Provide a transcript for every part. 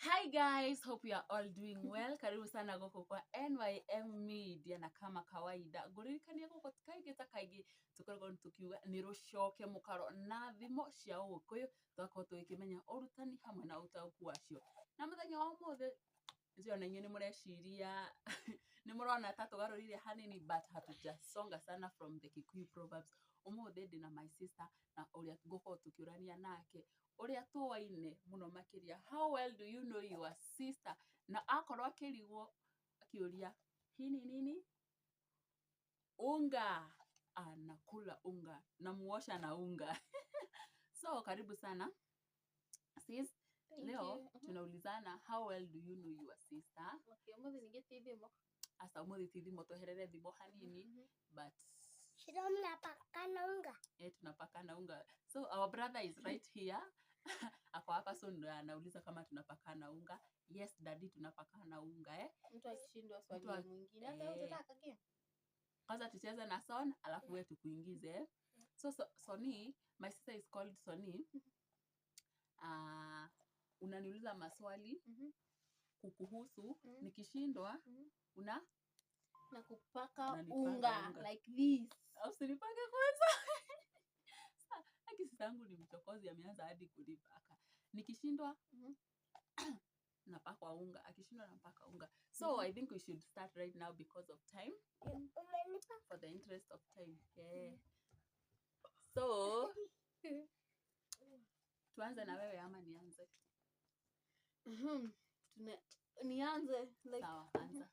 Hi guys, hope you are all doing well. Karibu sana gũkũ kwa NYM Media na kama kawaida ngũririkania gũkũ kaingĩ ta kaingĩ tũkoragwo tũkiuga nĩ rũcoke mũkaro na thimo cia ũgĩkũyũ tũgakorwo tũgĩkĩmenya ũrutani hamwe na ũtaũku wacio. Na mũthenya wa ũmũthĩ nĩtũrona ona inyuĩ nĩ mũreciria nĩ mũrona ta tũgarũrire hanini, but hatujasonga sana from the Kikuyu proverbs. Ũmũthĩ ndĩna my sister na ũrĩa ngũkorwo tũkĩũrania nake ũrĩa tũaine mũno makĩria, how well do you know your sister? Na akorwo akĩrigwo akĩũria hii ni nini, unga, anakula unga, namuosha na unga. So karibu sana, sis. Thank Leo you. Tunaulizana, how well do you know your sister? Okay, ũmũthĩ ningĩ ti thimo. Asa, ũmũthĩ ti thimo, tweherere thimo hanini. But Shiro, mnapakana unga. Eh, tunapakana unga. So our brother is right here, ako hapa, so ndo anauliza kama tunapakana unga. Yes daddy, tunapakana unga, eh. Mtu akishindwa swali Mtu ya mwingine. Hata wewe Eh. utataka game. Kwanza tucheze na Son, alafu wewe tukuingize, eh. So Soni, my sister is called Soni. Unaniuliza maswali kukuhusu. Nikishindwa, una Na kupaka Unanipaka unga, unga. Like this. Usinipake kwanza. Aki sister yangu ni mchokozi, ameanza hadi kunipaka. Nikishindwa, napakwa unga, akishindwa napaka unga. So I think we should start right now because of time. Umenipa. For the interest of time, yeah. So tuanze na wewe ama nianze? Nianze like Sawa, anza.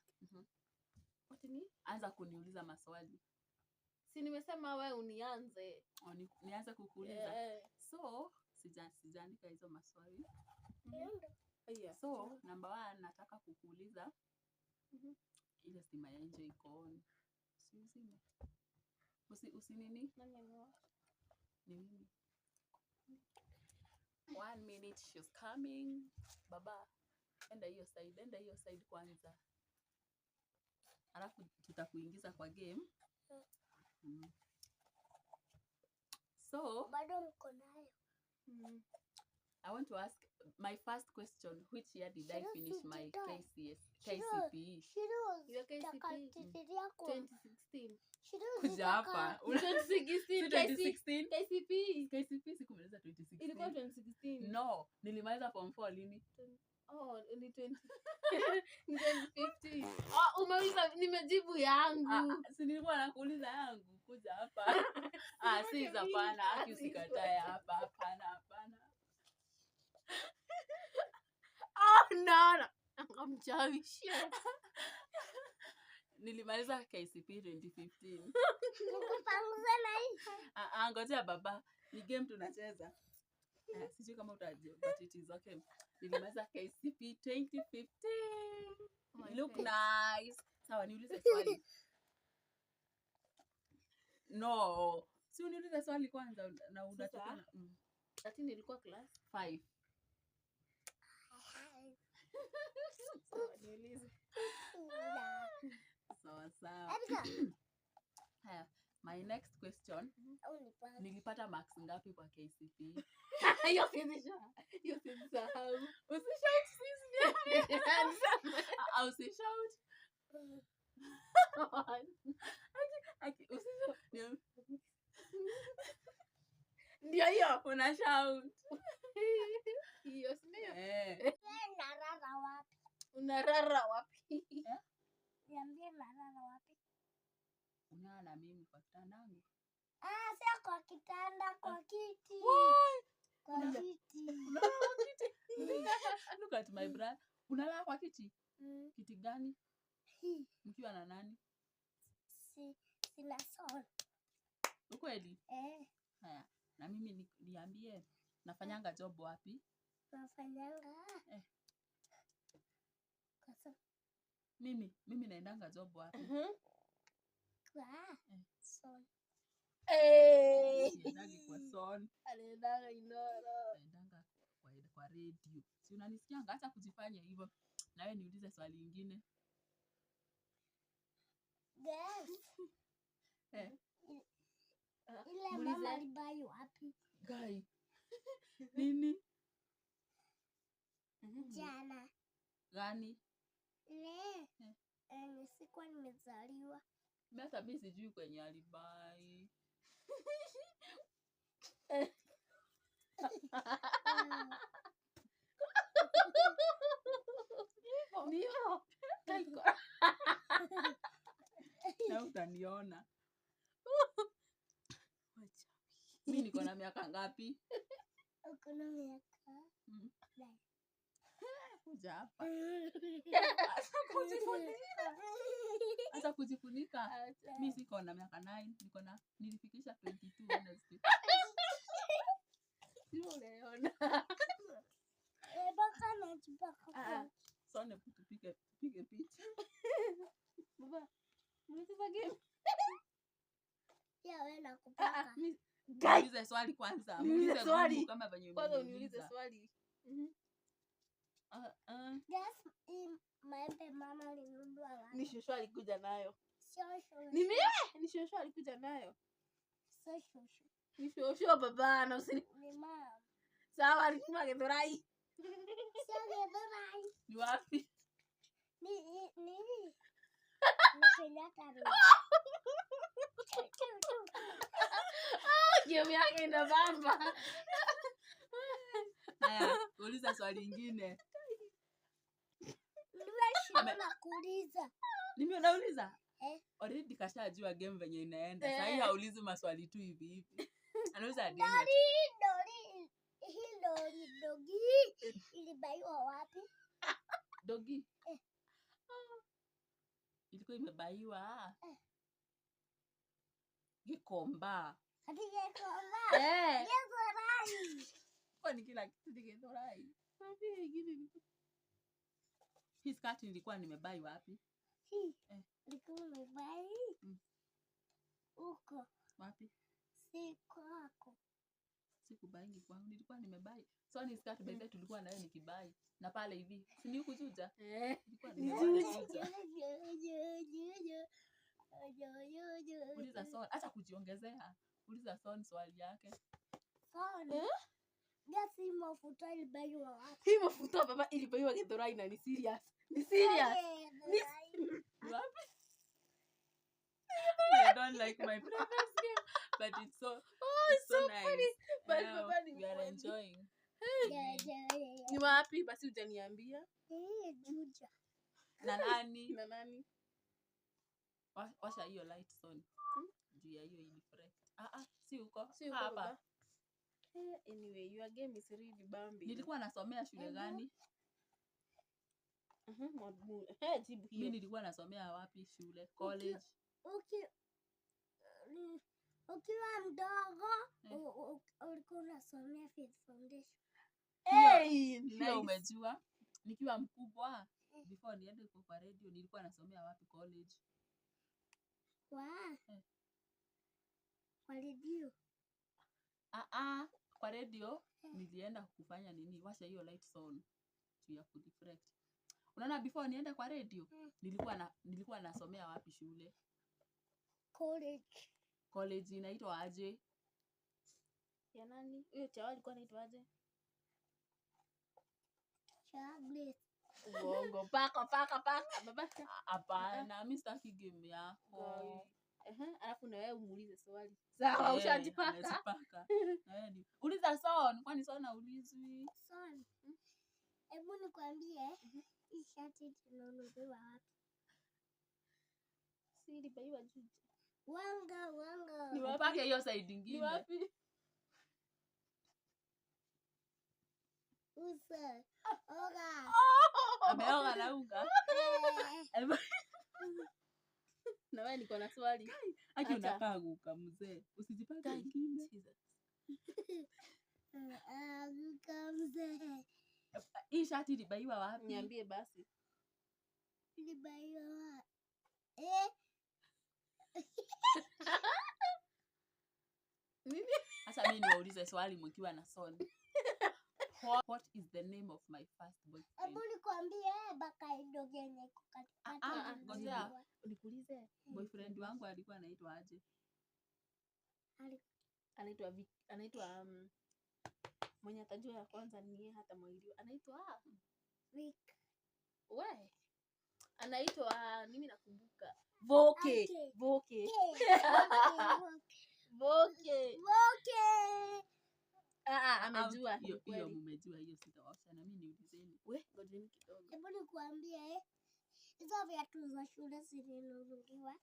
What ni? Anza kuniuliza maswali. Si nimesema we unianze. Oh, nianze kukuuliza? Yeah. So sijaandika hizo maswali. Yeah. So number one, nataka kukuuliza, ile stima ya nje iko on, si uzime, usi nini. Nani amewasha? Ni mimi. One minute, she's coming. Baba, enda hiyo side, enda hiyo side kwanza, alafu tutakuingiza kwa game. So Bado mko nayo. I want to ask my first question: which year did I Shiro, finish my sijidai. KCS, Shiro, KCPE? Shiro, Your KCPE. zitakatitilia kwa. 2016. Shiro, Kuja hapa. 2016. Si KC 2016? KCPE. KCPE sikumaliza 2016. Ilikuwa 2016. No, nilimaliza form 4 lini? Oh, ni 20 ni 2015. Oh, umeuliza, nimejibu yangu. Ah, ah, si nilikuwa nakuuliza yangu. Kuja hapa. Ah, si hapana, aki usikatae hapa. Hapana, hapana. Oh, no, no. Mchawi. Shit. Nilimaliza KCPE 2015. Nikupanguze na hii. Ah, ah, ngojea baba, ni game tunacheza. Eh, sijui kama utajua, but it is okay. Nilimaliza KCPE 2015. My Look face. nice. Sawa, niulize swali. No, si uniulize swali kwanza na unatoka na 13 ilikuwa class. Five. Sawa, niulize. Sawa sawa. Erika, Haya, my next question: au nipake. nilipata marks ngapi kwa KCPE? Hiyo hiyo siwezi sahau. Usishout, sis. Ah, usishout. Usishout. Ndio hiyo. Una shout. Hiyo, si ndio? Eh. Narara wapi? Unarara wapi? Niambie, narara wapi? Unalala na mimi kwa kitandangu. Ah, sio kwa kitanda, kwa kiti. Why? Kwa kiti. Unalala kwa kiti? Look at my brother. Unalala kwa kiti? Kiti gani? Hii. Mkiwa na nani? Si, sina son. Ukweli? Eh, Haya, na mimi niambie nafanyanga job wapi? Nafanyanga. Eh. Kwa son. Mimi naendanga job wapi? Kwa Eh. son. Eh. Siendangi kwa son. Aliendanga Inoro. Naendanga kwa radio. Si unanisikianga? Hata kujifanya hivyo. Nawe niulize swali ingine. Guess. Eh. Ile Muulize. mama alibuy wapi? Guy. Nini? Jana. Gani? Ile sikuwa nimezaliwa. Mimi hata mimi sijui kwenye alibai. Ni hivyo. Kaiko. Na utaniona. Mimi niko na miaka ngapi? Uko na miaka nane. Kuja hapa. Acha kujifunika. Acha kujifunika. Mimi siko na miaka 9, niko na nilifikisha 22 Wednesday. Sio unaona. Baka najipaka. Ah. Sone tupige picha. Baba. Mnacheza game? Pia wewe Ah, ah, nakupaka. mimi Guy, Niulize swali kwanza. Niulize Muulize swali. gumu kama venye kwanza uniulize umeniuliza. swali. Guess hii maembe mama alinunua wapi? Ni shosho alikuja nayo. Sio shosho. Ni mimi? Ni shosho alikuja nayo. Sio shosho. Ni shosho baba na usini. Ni mama. Sawa alituma Githurai. Sio Githurai. Ni wapi? Ni ni ni. Ni Kenyatta Road. Game yake inabamba. Haya, uliza swali lingine. Niwe shida nakuuliza. Mimi unauliza? Eh. Already kashajua game venye inaenda. Eh. Sasa hii haulizi maswali tu hivi hivi. Anauliza deni. Dori dori hii dori dogi ilibaiwa wapi? Dogi. Eh. Ilikuwa imebaiwa. Eh. Gikomba. Katika Githurai. Eh. Githurai. Kwa ni kila kitu ni Githurai. Wapi ingine ni Hii skirt nilikuwa nimebai wapi? Hii Eh. ilikuwa umebai huko Wapi? si kwako. Sikubaingi kwangu, nilikuwa nimebai. So ni skirt by the way tulikuwa nayo nikibai. Na pale hivi, si ni huku Juja? Eh. Nilikuwa Ni nimebai Juja. Juja. Uliza Son, acha kujiongezea. Uliza Son swali yake. Son. Eh? Gasi mafuta ilibaiwa wapi? Hii mafuta baba ilibaiwa Githurai na ni serious. Ni serious. Githurai. Ni wapi? I don't like my previous game, but it's so it's so, nice. funny. But Yeah, baba ni we are funny. enjoying. Ni wapi basi hujaniambia? Hii Juja. Na nani? Na nani? Washa hiyo light Son. Juu ya hiyo ilifresh. Ah ah, si huko. Si huko Hapa. baba. Anyway, your game is really bambi. Nilikuwa nasomea shule gani? Jibu Mi hiyo. nilikuwa nasomea wapi shule? College. Ukiwa mdogo ulikuwa unasomea Faith Foundation. Hey, Hiyo nice. umejua. Nikiwa mkubwa before niende huko kwa radio nilikuwa nasomea wapi college? Kwa Eh. kwa redio. Ah ah, kwa radio nilienda kufanya nini? Washa hiyo light on juu ya kureflect. Unaona before niende kwa radio nilikuwa nasomea wapi shule? College. College inaitwa aje? Ya nani? Huyo chawa alikuwa anaitwa aje? Cha Grace. Uongo. Paka paka paka. Baba. Hapana, mimi sitaki game yako. Ehe, alafu na wewe umuulize swali. Sawa, Eh, ushajipaka. amejipaka. Na wewe ni- Uliza Son, kwani Son haulizwi? Son. Hebu nikwambie hii shati tunanunuliwa wapi? Si ilibaiwa Juja. Wanga wanga. Ni wapi? Upake hiyo side Ni ingine. wapi? Uso. Oga. Ameoga na unga. Eh, Na wewe niko na swali. Aki Acha. unakaa guka mzee. Usijipake Guy, ingine. Jesus. Aguka mzee. Hii shati ilibaiwa wapi? Niambie basi. Ilibaiwa wapi? Eh, Nini? Sasa mimi niwaulize swali mkiwa na Son. What is the name of my first boyfriend? hebu nikwambie baka idogo yenye iko katikati Ah, ah, ilinunuliwa. ngojea. Nikuulize. Boyfriend wangu alikuwa anaitwa aje? Anaitwa anaitwa mwenye atajua ya kwanza ni yeye hata mwagiliwa. Anaitwa Vic. We. Anaitwa nini nakumbuka. Voke. Okay. Voke. Okay, Voke. okay. Ah, ah, amejua. Hiyo ni hiyo kweli. mmejua hiyo sitawacha na mimi niulizeni. We, ngojeni kidogo. Hebu nikuambie eh, hizo viatu za shule zilinunuliwa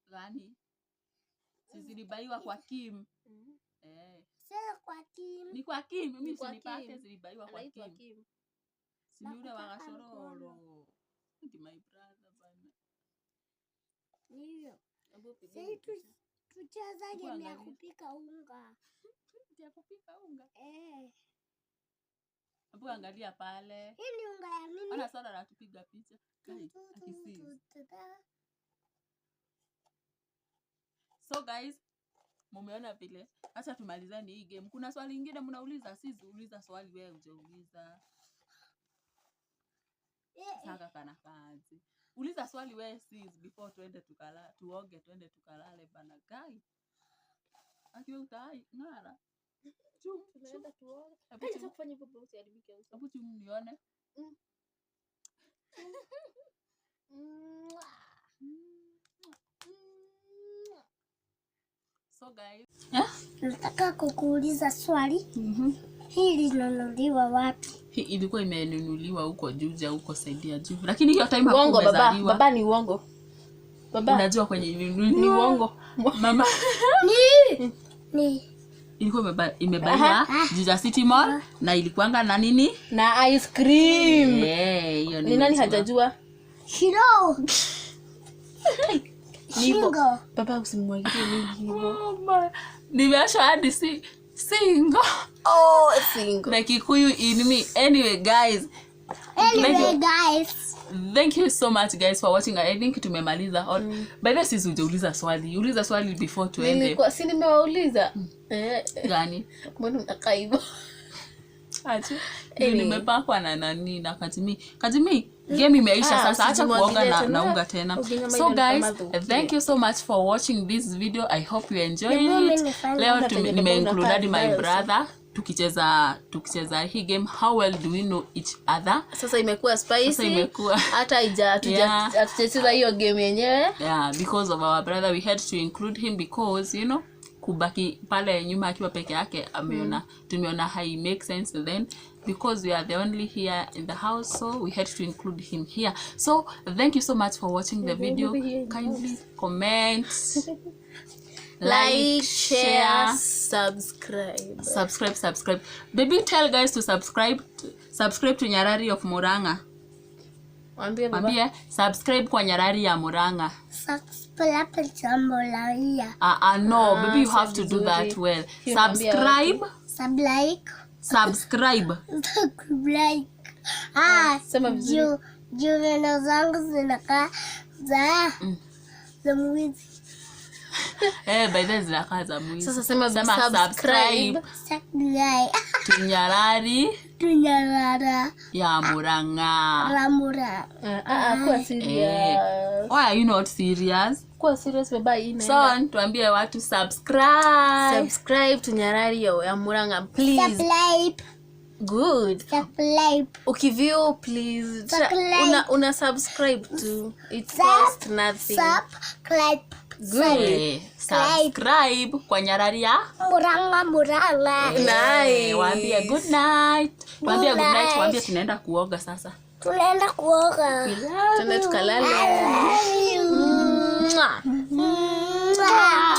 Gani? Si zilibaiwa kwa Kim. Mm. Eh. sio kwa Kim. Ni kwa Kim, mimi Ni kwa usinipate Kim. zilibaiwa kwa Anaitwa Kim. Kim. Si ni yule wa Nakutaka Gashororo. Ndi my brother bana. Ndio. Hebu pigeni Sasa picha. tucheza Hebu game ya angalia. kupika unga. Ndi ya kupika unga. Eh. Hebu angalia pale. Hii ni unga ya nini? Ona Sara anatupiga picha. Kai, Tu, tu, akisi. tu, tu, tu. So guys, mumeona vile. Acha tumalizane hii game. Kuna swali ingine mnauliza, si uliza swali wewe hujauliza. Eh, eh. Saka kana kazi. Uliza swali wewe sis before tuende tukala tuoge tuende tukalale bana guy. Akiwa utai ngara. Chum chum. Tunaenda tuoge. Hebu Kai, chum. sasa kufanya hivyo bro, usiharibike uso. Hebu chum nione. Mwah. Mwah. So guys, Nataka kukuuliza swali. Hii lilinunuliwa wapi? Hii ilikuwa imenunuliwa huko Juja huko saidia juu. Lakini hiyo time Uongo hakuwa baba, umezaliwa. baba ni uongo. Baba Unajua kwenye ilinunuliwa. ni uongo. Mama Ni ilikuwa imebaiwa Juja City Mall na ilikuanga na nini? Na ice cream. Eh, hiyo Ni nani nimejua. hajajua? shiro. Ni hivyo. Shingo. Baba usimwagie mingi hivyo. Oh my. Nimeasha hadi si single. Oh, single. The Kikuyu in me. Anyway, guys, Anyway, guys. thank you so much guys for watching. I think tumemaliza all. By the way, sisi hujauliza swali. Uliza swali before tuende. Nilikuwa si nimewauliza. Eh, Gani? mbona mnakaa hivyo? Aje. Anyway. Nimepakwa na nani na Katimi. Katimi, game imeisha Ah, sasa, acha kuoga usijimwagilie na, tena. na unga tena. Ukinywa So maji guys, kama dhuki. thank you so much for watching this video. I hope you enjoyed Hebu it. mimi nifanye Leo Hata penye nimeinclude baba hadi my unakaa brother tukicheza hii game how well do we know each other. Sasa imekuwa spicy. Sasa imekuwa hata Yeah. hatujacheza hiyo game yenyewe. Yeah, because of our brother we had to include him because you know kubaki pale nyuma akiwa peke yake ameona tumeona hai make sense then because we are the only here in the house, so we had to include him here. So thank you so much for watching the video. Only here in the Kindly comment, Like, share, subscribe. Subscribe. Baby, tell guys to subscribe to Nyarari of Murang'a. Mwambie baba. Mwambie subscribe kwa Nyarari ya Murang'a. Subscribe jambo la ia. No, Ah, baby, you have si to do that vizuri. well. Hiyo naambia Subscribe, Sublike. subscribe. Subscribe. Ah, Sema vizuri. juu meno zangu zinakaa za mwizi. Eh, by the way, zinakaa za mwizi. Sasa sema Sema subscribe. subscribe Subscribe. to Nyarari Tunyarara ya Murang'a. ramura. Ah, ah, kuwa serious. Why are you not serious? Kuwa serious baba, hii inaenda. So, tuambie watu subscribe. Subscribe to Nyarari ya Murang'a please. Subscribe. Good. Subscribe. Ukiview please Subscribe. una subscribe to it cost nothing. Subscribe. Good. Eh, subscribe kwa Nyarari ya Murang'a murang'a. Nice. Eh, waambie good night. Waambie good night, night. waambie tunaenda kuoga sasa. Tunaenda kuoga. Tuende tukalale. Love you. Mwah. Mwah.